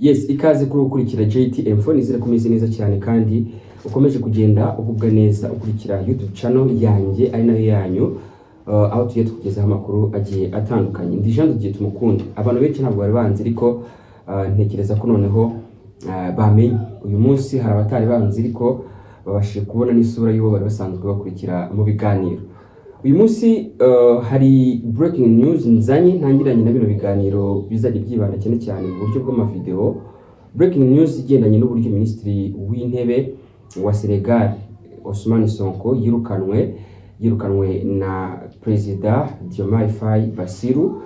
Yes, ikaze kuri ukurikira JTM4. Nizere ko umeze neza cyane kandi ukomeje kugenda ugubwa neza ukurikira YouTube channel yanjye ari nayo yanyu, aho tugiye tukugezaho amakuru agiye atandukanye. Ndi Jean de Dieu Tumukunde. Abantu benshi ntabwo bari banzi, ariko ntekereza ko noneho bamenye. Uyu munsi hari abatari banzi ariko babashije kubona n'isura y'uwo bari basanzwe bakurikira mu biganiro. Uyu munsi hari breaking news nzanye ntangiranye na bino biganiro bizajya byibanda cyane cyane mu buryo bw'amavideo. Breaking news igendanye n'uburyo Minisitiri w'Intebe wa Senegal, Ousmane Sonko, yirukanwe na Perezida Diomaye Faye Bassirou,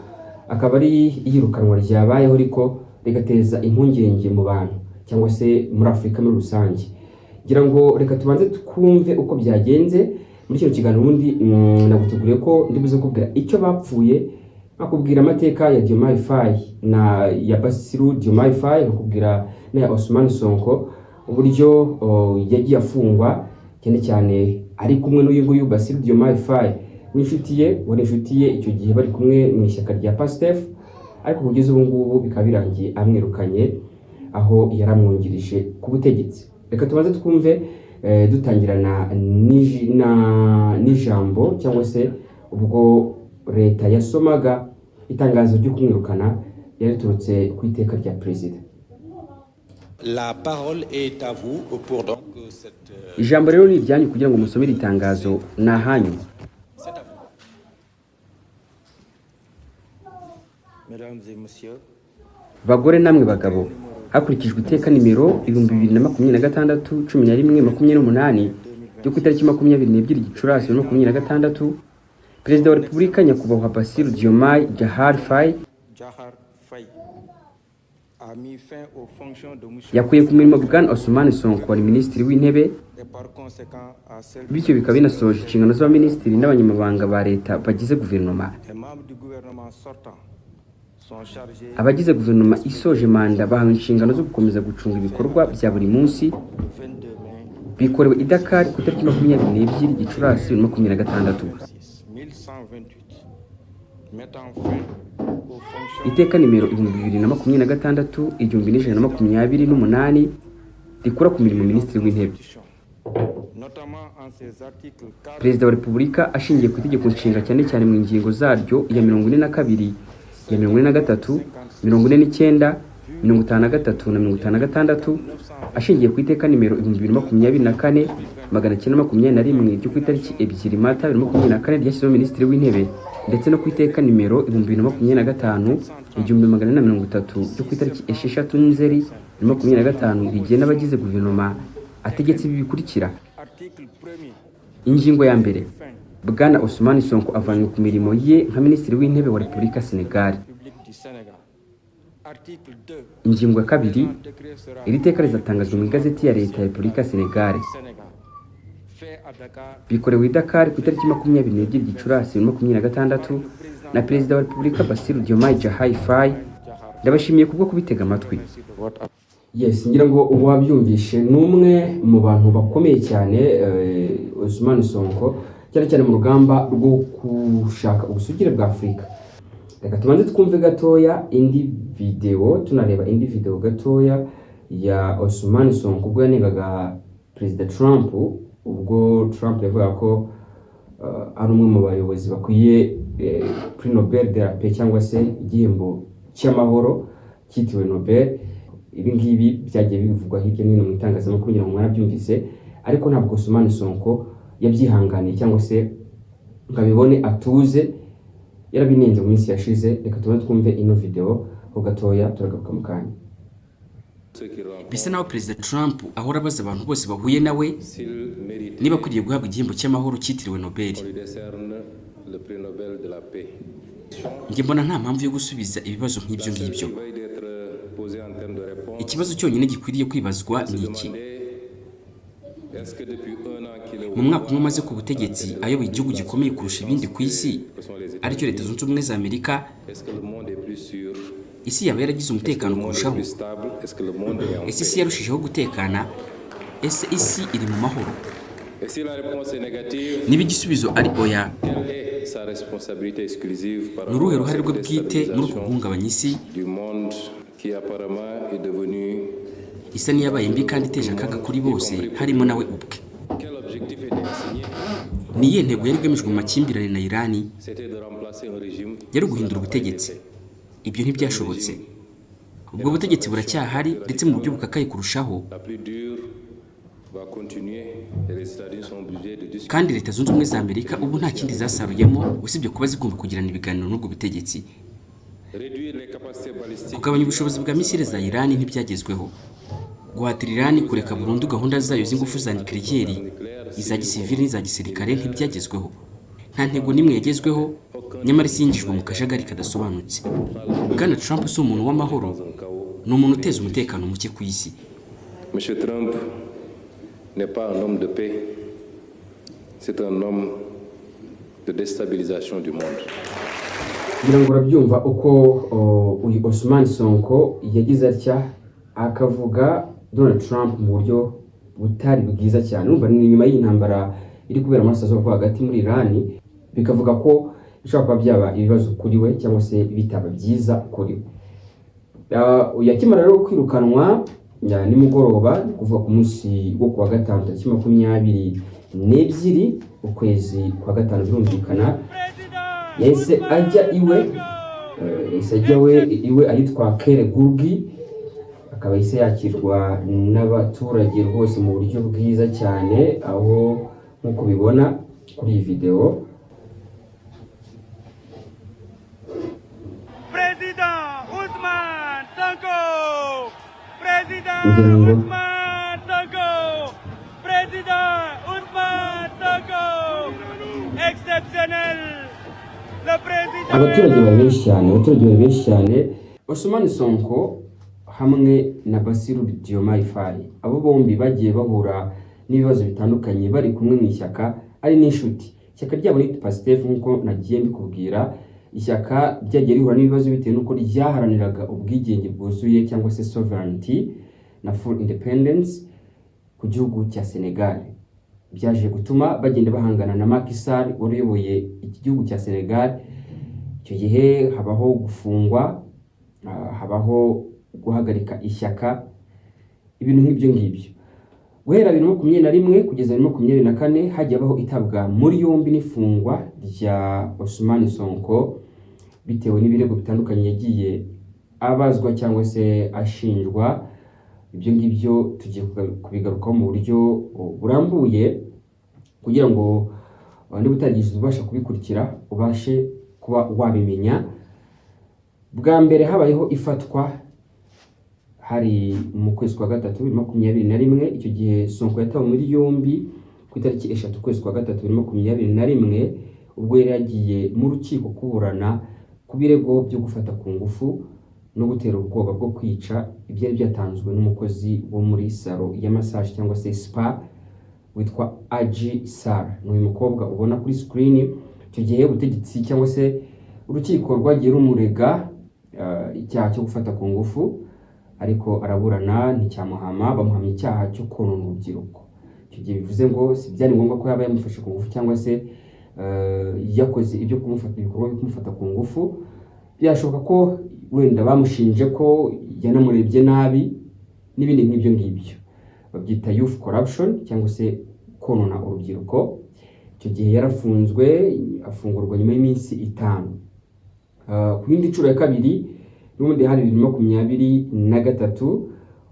akaba ari iyirukanwa ryabayeho ariko rigateza impungenge mu bantu cyangwa se muri Afurika muri rusange. Ngira ngo reka tubanze twumve uko byagenze muri kino kiganiro. Ubundi naguteguriye ko ndibuze kubwira icyo bapfuye, nkakubwira amateka ya Diomaye Faye na ya Bassirou Diomaye Faye, nkakubwira n'aya Ousmane Sonko, uburyo yagiye afungwa cyane cyane ari kumwe n'uyu nguyu Bassirou Diomaye Faye w'inshuti ye, wari inshuti ye icyo gihe bari kumwe mu ishyaka rya PASTEF, ariko kugeza ubu ngubu bikaba birangiye amwirukanye aho yaramwungirije ku butegetsi. Reka tubanze twumve, dutangirana n'ijambo cyangwa se ubwo leta yasomaga itangazo ryo kumwirukana yariturutse ku iteka rya perezida. La parole est à vous pour donc cette. Ijambo rero ni iryanyu kugira ngo musome iri tangazo, ni ahanyu. C'est à vous. Mesdames et messieurs, Bagore namwe bagabo, hakurikijwe iteka nimero 2026-11-28 ryo ku itariki 22 Gicurasi 2026, Perezida wa Repubulika Nyakubahwa Bassirou Diomaye Diakhar Faye Diakhar Faye a mis fin aux fonctions de monsieur yakuye ku mirimo Bwana Ousmane Sonko wari Minisitiri w'Intebe, et par conséquent à celle bityo bikaba binasoje inshingano z'abaminisitiri n'abanyamabanga ba leta bagize guverinoma. Les membres du gouvernement sortant sont chargés Abagize guverinoma isoje manda bahawe inshingano zo gukomeza gucunga ibikorwa bya buri munsi. Le 22 mai Bikorewe i Dakar ku itariki 22 Gicurasi 2026. 1128 mettant fin aux fonctions Iteka nimero 2026-1128 rikura ku mirimo Minisitiri w'Intebe. Notamment en ses articles 4 Perezida wa Repubulika, ashingiye ku Itegeko Nshinga, cyane cyane mu ngingo zaryo iya 42, iya 43, 49, 53 na 56, ashingiye ku iteka nimero 2024-921 ryo ku itariki 2 Mata 2024 ryashyizweho Minisitiri w'Intebe, ndetse no ku iteka nimero 2025-1430 ryo ku itariki 6 Nzeri 2025 rigena abagize guverinoma, ategetse ibi bikurikira: Article 1er. Ingingo ya mbere: Fin. Bwana Ousmane Sonko avanywe ku mirimo ye nka Minisitiri w'Intebe wa Repubulika Senegal. République du Sénégal. Article 2. Ingingo ya kabiri: Décret sera Iri teka rizatangazwa mu igazeti ya leta ya Repubulika Senegal. Sénégal. Fait à Dakar Bikorewe i Dakar ku itariki 22 Gicurasi 2026 na Perezida wa Repubulika Bassirou Diomaye Diakhar Faye. Ndabashimiye kubwo kubitega amatwi. Merci de votre Yes, ngira ngo wabyumvishe, ni umwe mu bantu bakomeye cyane, Ousmane Sonko, cyane cyane mu rugamba rwo gushaka ubusugire bwa Afurika. Reka tubanze twumve gatoya indi video, tunareba indi video gatoya ya Ousmane Sonko ubwo yanengaga Perezida Trump, ubwo Trump yavugaga ko ari umwe mu bayobozi bakwiye Prix Nobel de la Paix cyangwa se igihembo cy'amahoro cyitiriwe Nobel. Ibi ngibi byagiye bivugwa hirya no hino mu itangazamakuru, kugira ngo mwarabyumvise, ariko ntabwo Ousmane Sonko yabyihanganiye cyangwa se ngo abibone atuze, yarabinenze mu minsi yashize. Reka tube twumve ino video ho gatoya, turagaruka mu kanya. Bisa naho Perezida Trump ahora abaza abantu bose bahuye nawe niba akwiriye guhabwa igihembo cy'amahoro cyitiriwe Nobel. Njye mbona nta mpamvu yo gusubiza ibibazo nk'ibyo ngibyo. Ikibazo cyonyine gikwiriye kwibazwa ni iki: mu mwaka umwe amaze ku butegetsi ayoboye igihugu gikomeye kurusha ibindi ku isi, aricyo Leta Zunze Ubumwe za Amerika, isi yaba yaragize umutekano kurushaho? Ese isi yarushijeho gutekana? Ese isi iri mu mahoro? Niba igisubizo ari oya, ni uruhe ruhare rwe bwite muri uku guhungabanya isi? Qui apparemment est devenu. Isa n'iyabaye mbi kandi iteje akaga kuri bose, harimo nawe ubwe. Quel objectif était assigné? Ni iyihe ntego yari igamijwe mu makimbirane na Irani? C'était de remplacer un régime. Yari uguhindura ubutegetsi. Ibyo ntibyashobotse. Ubwo butegetsi buracyahari, ndetse mu buryo bukakaye kurushaho. La plus dure va continuer et les États-Unis sont obligés de discuter. Kandi Leta Zunze Ubumwe za Amerika ubu nta kindi zasaruyemo usibye kuba zigomba kugirana ibiganiro n'ubwo butegetsi. Réduire les capacités balistiques. Kugabanya ubushobozi bwa misile za Irani ntibyagezweho. Guhatira Irani kureka burundu gahunda zayo z'ingufu za nikiriyeri, iza gisivili n'iza gisirikare, ntibyagezweho. Nta ntego n'imwe yagezweho, nyamara isi yinjijwe mu kajagari kadasobanutse. Bwana Trump si umuntu w'amahoro, ni umuntu uteza umutekano muke ku isi. Monsieur Trump n'est pas un homme de paix, c'est un homme de déstabilisation du monde. Kugira ngo urabyumva uko uyu Ousmane Sonko yagize atya akavuga Donald Trump mu buryo butari bwiza cyane. Urumva ni nyuma y'intambara iri kubera mu burasirazuba bwo hagati muri Iran, bikavuga ko bishobora kuba byaba ibibazo kuri we cyangwa se bitaba byiza kuri we. Yakimara rero kwirukanwa ya nimugoroba, ni kuvuga ku munsi wo kuwa gatanu tariki 22 ukwezi kwa gatanu, birumvikana yahise ajya iwe, yahise ajya we iwe ahitwa Kere Gurgi, akaba yahise yakirwa n'abaturage rwose mu buryo bwiza cyane, aho nk'uko ubibona kuri iyi video. Président Ousmane Sonko! Président Ngira ngo Ousmane Sonko! Président Ousmane Sonko! Exceptionnel! Le président Abaturage bari benshi cyane, abaturage bari benshi cyane. Ousmane Sonko hamwe na Bassirou Diomaye Faye, abo bombi bagiye bahura n'ibibazo bitandukanye bari kumwe mu ishyaka, ari n'inshuti. Ishyaka ryabo ni Pastef, nk'uko nagiye mbikubwira. Ishyaka ryagiye rihura n'ibibazo bitewe n'uko ryaharaniraga ubwigenge bwuzuye cyangwa se sovereignty na full independence ku gihugu cya Senegal. Byaje gutuma bagenda bahangana na Macky Sall wari uyoboye iki gihugu cya Senegal. Icyo gihe habaho gufungwa, habaho guhagarika ishyaka, ibintu nk'ibyo ngibyo. Guhera 2021 kugeza 2024 hagiye habaho itabwa muri yombi n'ifungwa rya Ousmane Sonko bitewe n'ibirego bitandukanye yagiye abazwa cyangwa se ashinjwa. Ibyo ngibyo tugiye kubigarukaho mu buryo burambuye kugira ngo niba utarigize ubasha kubikurikira ubashe kuba wabimenya. Bwa mbere habayeho ifatwa hari mu kwezi kwa gatatu 2021. Icyo gihe Sonko yatawe muri yombi ku itariki 3 ukwezi kwa gatatu 2021, ubwo yari yagiye mu rukiko kuburana ku birego byo gufata ku ngufu no gutera ubwoba bwo kwica, ibyari byatanzwe n'umukozi wo muri salon ya massage cyangwa se spa witwa Adji Sarr. Ni uyu mukobwa ubona kuri screen. Icyo gihe ubutegetsi cyangwa se urukiko rwagiye rumurega icyaha cyo gufata ku ngufu, ariko araburana nticyamuhama, bamuhamya icyaha cyo konona urubyiruko. Icyo gihe bivuze ngo si byari ngombwa ko yaba yamufashe ku ngufu cyangwa se yakoze ibyo kumufata, ibikorwa byo kumufata ku ngufu. Byashoboka ko wenda bamushinje ko yanamurebye nabi n'ibindi nk'ibyo ngibyo, babyita youth corruption cyangwa se konona urubyiruko. Icyo gihe yarafunzwe, afungurwa nyuma y'iminsi 5. Ku yindi nshuro ya kabiri n'ubundi hari 2023,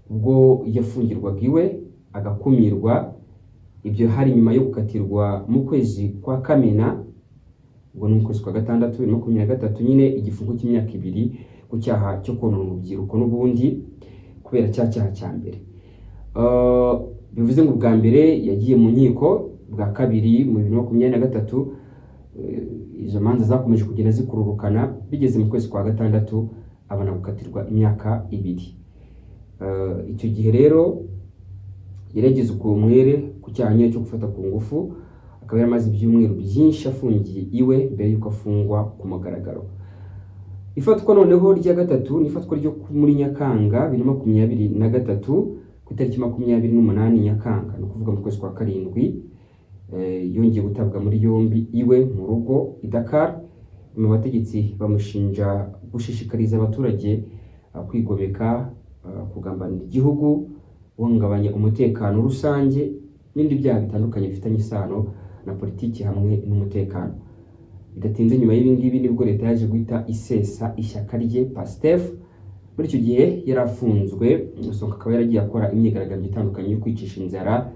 ubwo yafungirwaga iwe agakumirwa. Ibyo hari nyuma yo gukatirwa mu kwezi kwa Kamena, ubwo ni mu kwezi kwa gatandatu 2023 nyine, igifungo cy'imyaka 2 ku cyaha cyo konona urubyiruko n'ubundi kubera cya cyaha cya mbere. Bivuze ngo bwa mbere yagiye mu nkiko, bwa kabiri mu 2023, izo manza zakomeje kugenda zikururukana, bigeze mu kwezi kwa gatandatu abona gukatirwa imyaka 2. Icyo gihe rero yari yagize umwere ku cyaha nyine cyo gufata ku ngufu, akaba yaramaze ibyumweru byinshi afungiye iwe mbere y'uko afungwa ku mugaragaro. Ifatwa noneho rya gatatu ni ifatwa ryo muri Nyakanga 2023, ku itariki 28 Nyakanga, ni ukuvuga mu kwezi kwa karindwi, yongeye gutabwa muri yombi iwe mu rugo i Dakar. Mu bategetsi bamushinja gushishikariza abaturage kwigomeka, kugambanira igihugu, guhungabanya umutekano rusange n'ibindi byaha bitandukanye bifitanye isano na politiki hamwe n'umutekano. Bidatinze nyuma y'ibi ngibi nibwo leta yaje guhita isesa ishyaka rye PASTEF. Muri icyo gihe yari afunzwe, Sonko akaba yaragiye akora imyigaragambyo itandukanye yo kwicisha inzara.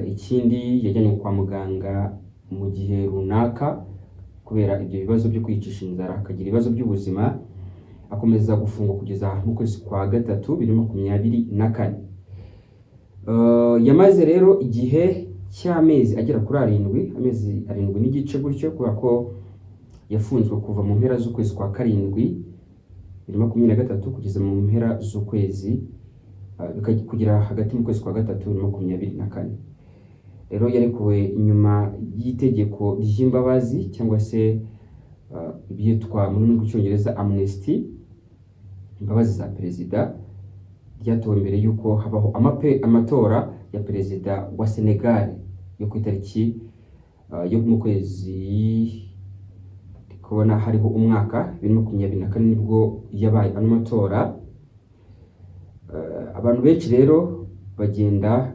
Ikindi yajyanywe kwa muganga mu gihe runaka kubera ibyo bibazo byo kwicisha inzara, akagira ibibazo by'ubuzima, akomeza gufungwa kugeza mu kwezi kwa gatatu 2024. Yamaze rero igihe cy'amezi agera kuri 7, amezi 7 n'igice gutyo, kubera ko yafunzwe kuva mu mpera z'ukwezi kwa karindwi 2023 kugeza mu mpera z'ukwezi kugera hagati mu kwezi kwa gatatu 2024. Rero yarekuwe nyuma y'itegeko ry'imbabazi cyangwa se ibyitwa mu rurimi rw'Icyongereza amnesty, imbabazi za perezida, ryatowe mbere y'uko habaho amatora ya perezida wa Senegal yo ku itariki yo mu kwezi, ndi kubona hariho umwaka 2024 nibwo yabaye ano matora. Abantu benshi rero bagenda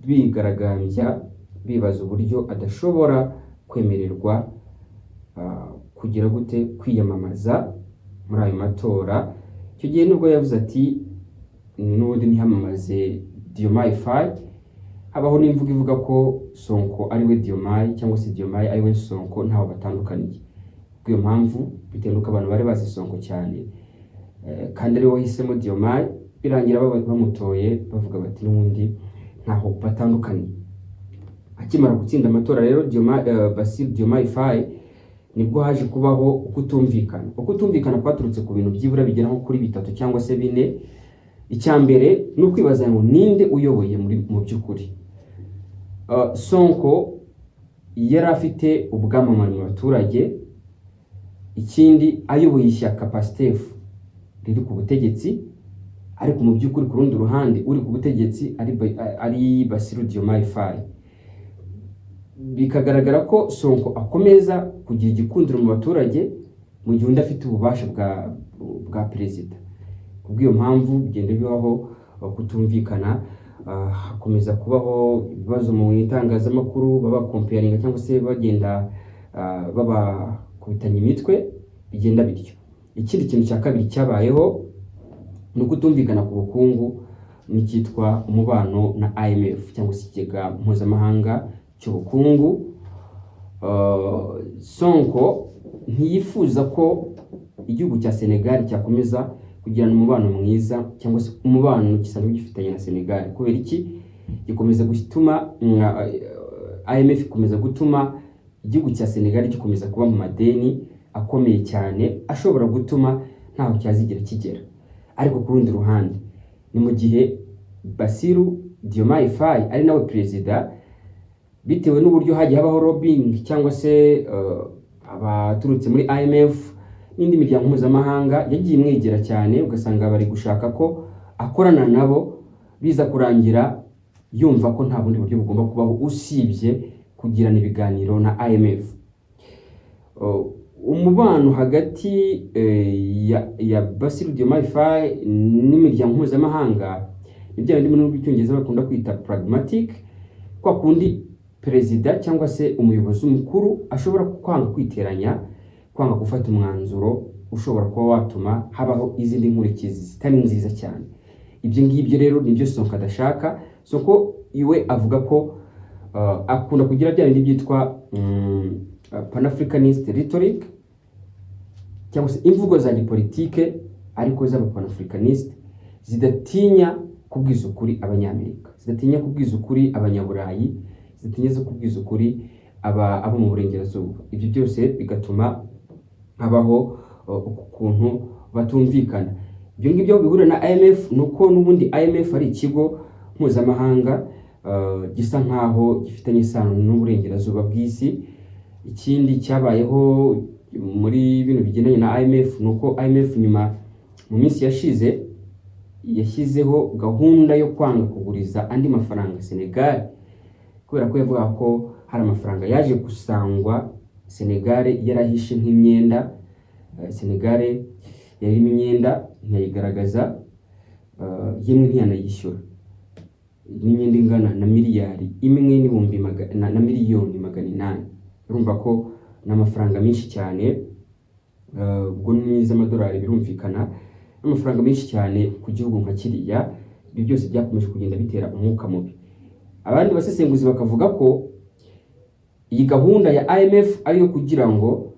bigaragambya bibaza uburyo adashobora kwemererwa kugira gute, kwiyamamaza muri ayo matora. Icyo gihe nibwo yavuze ati n'ubundi ntihamamaze Diomaye Faye. Habaho n'imvugo ivuga ko Sonko ari we Diomaye cyangwa se Diomaye ari we Sonko, ntaho batandukaniye. Kubw'iyo mpamvu, bitewe n'uko abantu bari bazi Sonko cyane kandi ari we wahisemo Diomaye, birangira bamutoye bavuga bati n'ubundi ntaho batandukaniye. Akimara gutsinda amatora rero Bassirou Diomaye Faye, nibwo haje kubaho ukutumvikana. Ukutumvikana kwaturutse ku bintu byibura bigera nko kuri bitatu cyangwa se bine. Icya mbere ni ukwibaza ngo ninde uyoboye muri mu by'ukuri. Sonko yari afite ubwamamare mu baturage, ikindi ayoboye ishyaka PASTEF riri ku butegetsi, ariko mu by'ukuri ku rundi ruhande uri ku butegetsi ari Bassirou Diomaye Faye. Bikagaragara ko Sonko akomeza kugira igikundiro mu baturage mu gihe undi afite ububasha bwa perezida. Kubw'iyo mpamvu bigenda bibaho kutumvikana, hakomeza kubaho ibibazo mu itangazamakuru baba comparinga cyangwa se bagenda babakubitanya imitwe, bigenda bityo. Ikindi kintu cya kabiri cyabayeho ni ukutumvikana ku bukungu n'icyitwa umubano na IMF cyangwa se ikigega mpuzamahanga cy'ubukungu. Sonko ntiyifuza ko igihugu cya Senegal cyakomeza kugirana umubano mwiza cyangwa se umubano gisanzwe gifitanye na Senegal. Kubera iki? Gikomeza gutuma IMF ikomeza gutuma igihugu cya Senegal gikomeza kuba mu madeni akomeye cyane ashobora gutuma ntaho cyazigera kigera. Ariko ku rundi ruhande ni mu gihe Bassirou Diomaye Faye ari nawe perezida, bitewe n'uburyo hagiye habaho lobbying cyangwa se abaturutse muri IMF n'indi miryango mpuzamahanga yagiye imwegera cyane, ugasanga bari gushaka ko akorana nabo, biza kurangira yumva ko nta bundi buryo bugomba kubaho usibye kugirana ibiganiro na IMF. Umubano hagati ya Bassirou Diomaye Faye n'imiryango mpuzamahanga ni bya bindi mu rurimi rw'Icyongereza bakunda kwita pragmatic, kwa kundi perezida cyangwa se umuyobozi mukuru ashobora kwanga kwiteranya, kwanga gufata umwanzuro ushobora kuba watuma habaho izindi nkurikizi zitari nziza cyane. Ibyo ngibyo rero nibyo Sonko adashaka. Sonko iwe avuga ko akunda kugira bya bindi byitwa panafricanist rhetoric cyangwa se imvugo za gipolitike ariko z'aba panafricanist zidatinya kubwiza ukuri Abanyamerika, zidatinya kubwiza ukuri Abanyaburayi, zidatinya zo kubwiza ukuri abo mu burengerazuba. Ibyo byose bigatuma habaho ukuntu batumvikana. Ibyo ngibyo aho bihurira na IMF ni uko n'ubundi IMF ari ikigo mpuzamahanga gisa nkaho gifitanye isano n'uburengerazuba bw'isi. Ikindi cyabayeho muri bino bigendanye na IMF ni uko IMF nyuma mu minsi yashize yashyizeho gahunda yo kwanga kuguriza andi mafaranga Senegal, kubera ko yavuga ko hari amafaranga yaje gusangwa Senegal yarahishe nk'imyenda. Senegal Yarimo imyenda ntiyayigaragaza, yemwe ntiyanayishyura, n'imyenda ingana na miliyari 1 n'ibihumbi na miliyoni 800. Urumva ko ni amafaranga menshi cyane, ubwo ni iz'amadolari, birumvikana n'amafaranga menshi cyane ku gihugu nka kiriya. Ibi byose byakomeje kugenda bitera umwuka mubi. Abandi basesenguzi bakavuga ko iyi gahunda ya IMF ariyo kugira ngo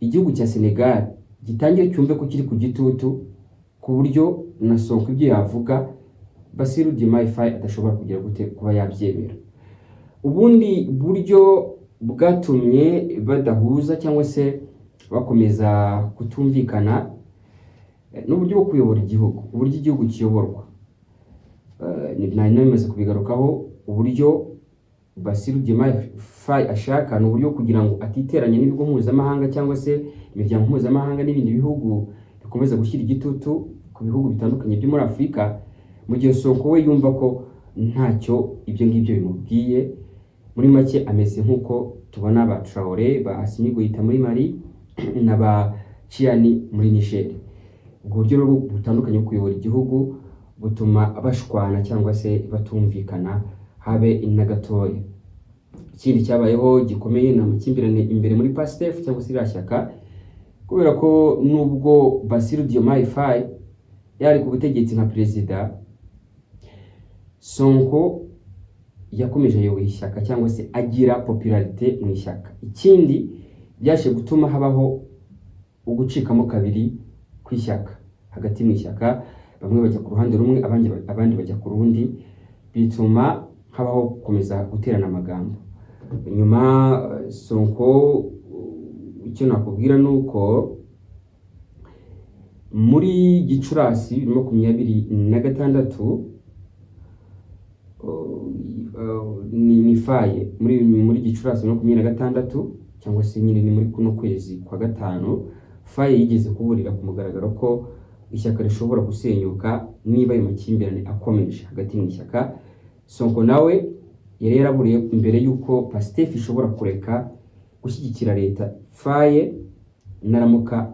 igihugu cya Senegal gitangire cyumve ko kiri ku gitutu, ku buryo na Sonko ibyo yavuga Bassirou Diomaye Faye adashobora kugira gute kuba yabyemera. Ubundi buryo bwatumye badahuza cyangwa se bakomeza kutumvikana n'uburyo bwo kuyobora igihugu, uburyo igihugu kiyoborwa. Nari namaze kubigarukaho. Uburyo Bassirou Diomaye Faye ashaka ni uburyo kugira ngo atiteranya n'ibigo mpuzamahanga cyangwa se imiryango mpuzamahanga n'ibindi bihugu bikomeza gushyira igitutu ku bihugu bitandukanye byo muri Afurika, mu gihe Sonko we yumva ko ntacyo ibyo ngibyo bimubwiye. Muri make, ameze nk'uko tubona ba Traoré, ba Assimi Goïta muri Mali na ba Tchiani muri Niger. Ubwo buryo rero butandukanye bwo kuyobora igihugu butuma bashwana cyangwa se batumvikana habe na gatoya. Ikindi cyabayeho gikomeye ni amakimbirane imbere muri PASTEF cyangwa se iriya shyaka, kubera ko nubwo Bassirou Diomaye Faye yari ku butegetsi nka perezida, Sonko yakomeje ayoboye ishyaka cyangwa se agira popularité mu ishyaka. Ikindi byaje gutuma habaho ugucikamo kabiri kw'ishyaka hagati mu ishyaka, bamwe bajya ku ruhande rumwe, abandi bajya ku rundi, bituma habaho gukomeza guterana amagambo. Nyuma Sonko, icyo nakubwira ni uko muri Gicurasi 2026, ni Faye muri Gicurasi 2026, cyangwa se nyine ni muri kuno kwezi kwa gatanu, Faye yigeze kuburira ku mugaragaro ko ishyaka rishobora gusenyuka niba ayo makimbirane akomeje hagati mu ishyaka. Sonko nawe yari yaraburiye mbere y'uko Pastef ishobora kureka gushyigikira leta Faye naramuka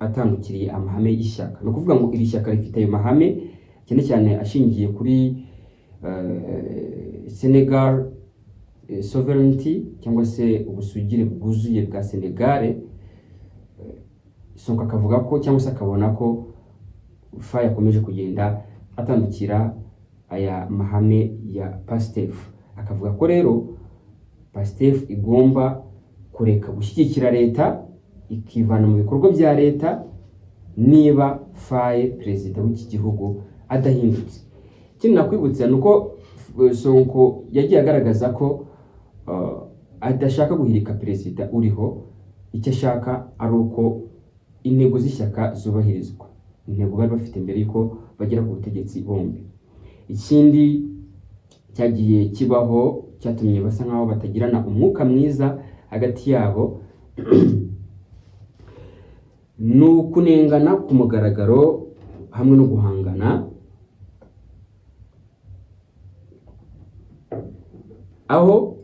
atandukiriye amahame y'ishyaka. Ni ukuvuga ngo iri shyaka rifite ayo mahame cyane cyane ashingiye kuri Senegal sovereignty cyangwa se ubusugire bwuzuye bwa Senegal. Sonko akavuga ko cyangwa se akabona ko Faye akomeje kugenda atandukira aya mahame ya Pastef, akavuga ko rero Pastef igomba kureka gushyigikira leta, ikivana mu bikorwa bya leta niba Faye, perezida w'iki gihugu, adahindutse. Ikindi nakwibutsa ni uko Sonko yagiye agaragaza ko adashaka guhirika perezida uriho, icyo ashaka ari uko intego z'ishyaka zubahirizwa, intego bari bafite mbere y'uko bagera ku butegetsi bombi. Ikindi cyagiye kibaho cyatumye basa nkaho batagirana umwuka mwiza hagati yabo ni ukunengana ku mugaragaro hamwe no guhangana, aho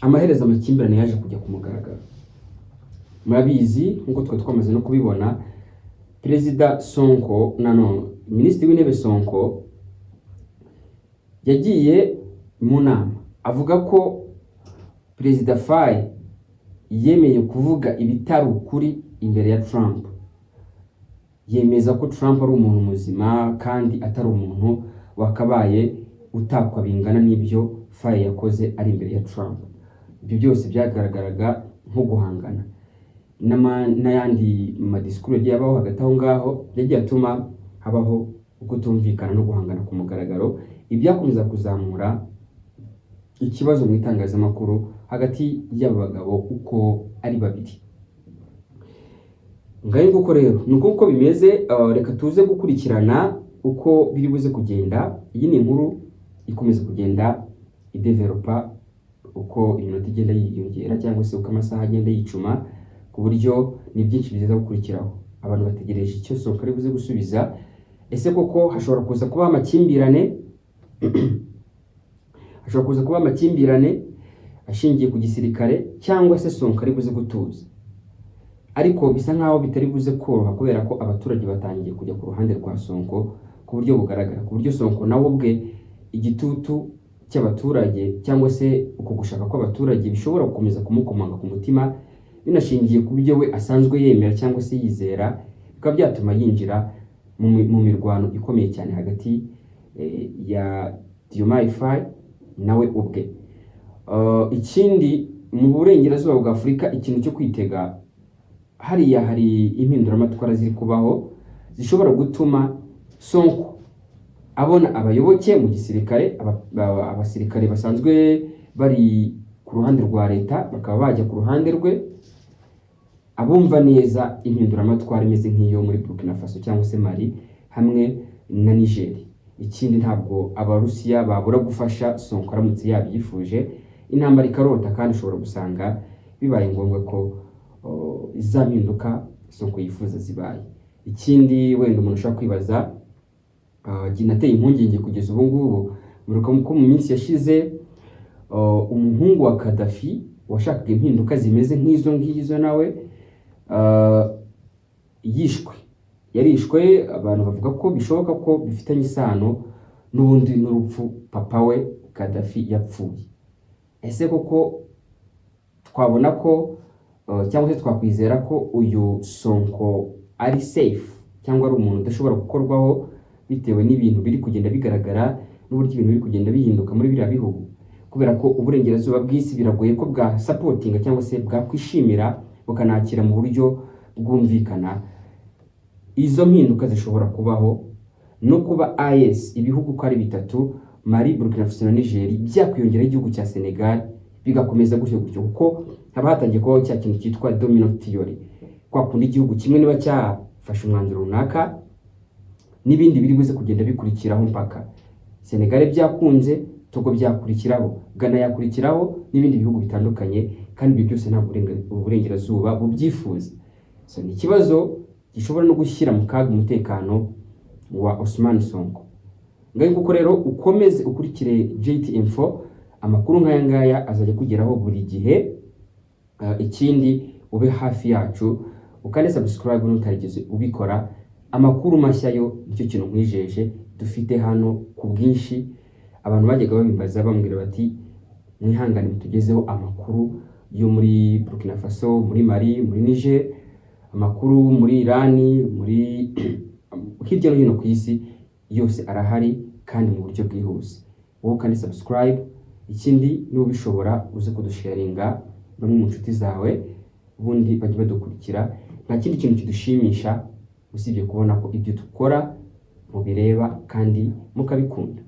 amaherezo amakimbirane yaje kujya ku mugaragaro. Murabizi, nk'uko twari twamaze no kubibona, Perezida Sonko na no Minisitiri w'Intebe Sonko yagiye mu nama avuga ko Perezida Faye yemeye kuvuga ibitari ukuri imbere ya Trump, yemeza ko Trump ari umuntu muzima kandi atari umuntu wakabaye utakwa bingana n'ibyo Faye yakoze ari imbere ya Trump. Ibyo byose byagaragaraga nko guhangana n'ayandi madisikuru yagiye abaho hagati aho ngaho, yagiye atuma habaho ukutumvikana no guhangana ku mugaragaro, ibyakomeza kuzamura ikibazo mu itangazamakuru hagati y'aba bagabo uko ari babiri. Ngayo nguko rero ni uko uko bimeze. Reka tuze gukurikirana uko biri buze kugenda. Iyi ni inkuru ikomeza kugenda idevelopa uko iminota igenda yiyongera cyangwa se uko amasaha agenda yicuma, ku buryo ni byinshi byiza gukurikiraho. Abantu bategereje icyo Sonko ari buze gusubiza. Ese koko hashobora kuza kuba amakimbirane, hashobora kuza kuba amakimbirane ashingiye ku gisirikare, cyangwa se Sonko ari buze gutuza? Ariko bisa nkaho bitari buze koroha, kubera ko abaturage batangiye kujya ku ruhande rwa Sonko ku buryo bugaragara, ku buryo Sonko nawe ubwe igitutu cy'abaturage cyangwa se uko gushaka kw'abaturage bishobora gukomeza kumukomanga ku mutima, binashingiye ku byo we asanzwe yemera cyangwa se yizera, bikaba byatuma yinjira mu mirwano ikomeye cyane hagati ya Diomaye Faye nawe ubwe. Ikindi, mu burengerazuba bwa Afurika, ikintu cyo kwitega hariya, hari impinduramatwara ziri kubaho zishobora gutuma Sonko abona abayoboke mu gisirikare, abasirikare basanzwe bari ku ruhande rwa leta bakaba bajya ku ruhande rwe, abumva neza impinduramatwara imeze nk'iyo muri Burkina Faso cyangwa se Mali hamwe na Niger. Ikindi, ntabwo Abarusiya babura gufasha Sonko aramutse yabyifuje, intambara ikarota, kandi ushobora gusanga bibaye ngombwa ko za mpinduka Sonko yifuza zibaye. Ikindi wenda umuntu ashobora kwibaza, ginateye impungenge kugeza ubu ngubu, muribuka ko mu minsi yashize umuhungu wa Gaddafi washakaga impinduka zimeze nk'izo ngizo nawe yishwe, yarishwe. Abantu bavuga ko bishoboka ko bifitanye isano n'ubundi n'urupfu papa we Gaddafi yapfuye. Ese koko twabona ko cyangwa se twakwizera ko uyu Sonko ari safe, cyangwa ari umuntu udashobora gukorwaho, bitewe n'ibintu biri kugenda bigaragara n'uburyo ibintu biri kugenda bihinduka muri biriya bihugu? Kubera ko uburengerazuba bw'isi biragoye ko bwa supportinga cyangwa se bwakwishimira, bukanakira mu buryo bwumvikana izo mpinduka zishobora kubaho, no kuba AES, ibihugu uko ari bitatu, Mali, Burkina Faso na Niger, byakwiyongeraho igihugu cya Senegal, bigakomeza gutyo gutyo, kuko haba hatangiye kubaho cya kintu cyitwa domino theory, kwa kundi igihugu kimwe niba cyafashe umwanzuro runaka, n'ibindi biri buze kugenda bikurikiraho mpaka. Senegal byakunze, Togo byakurikiraho, Ghana yakurikiraho, n'ibindi bihugu bitandukanye, kandi ibyo byose ntabwo uburengerazuba bubyifuza. So ni ikibazo gishobora no gushyira mu kaga umutekano wa Ousmane Sonko. Ngaho kuko rero ukomeze ukurikire JT Info, amakuru nk'aya ngaya azajya kugeraho buri gihe. Ikindi, ube hafi yacu, ukande subscribe n'utarigeze ubikora. Amakuru mashya yo nicyo kintu nkwijeje dufite hano ku bwinshi. Abantu bajyaga babimbaza, bambwira bati: "Mwihangane mutugezeho amakuru yo muri Burkina Faso, muri Mali, muri Niger, amakuru muri Irani, muri hirya no hino ku isi yose." Arahari kandi mu buryo bwihuse. Wowe kandi subscribe. Ikindi, niba ubishobora, uze kudusharinga bamwe mu nshuti zawe, ubundi bajye badukurikira. Nta kindi kintu kidushimisha usibye kubona ko ibyo dukora mubireba kandi mukabikunda.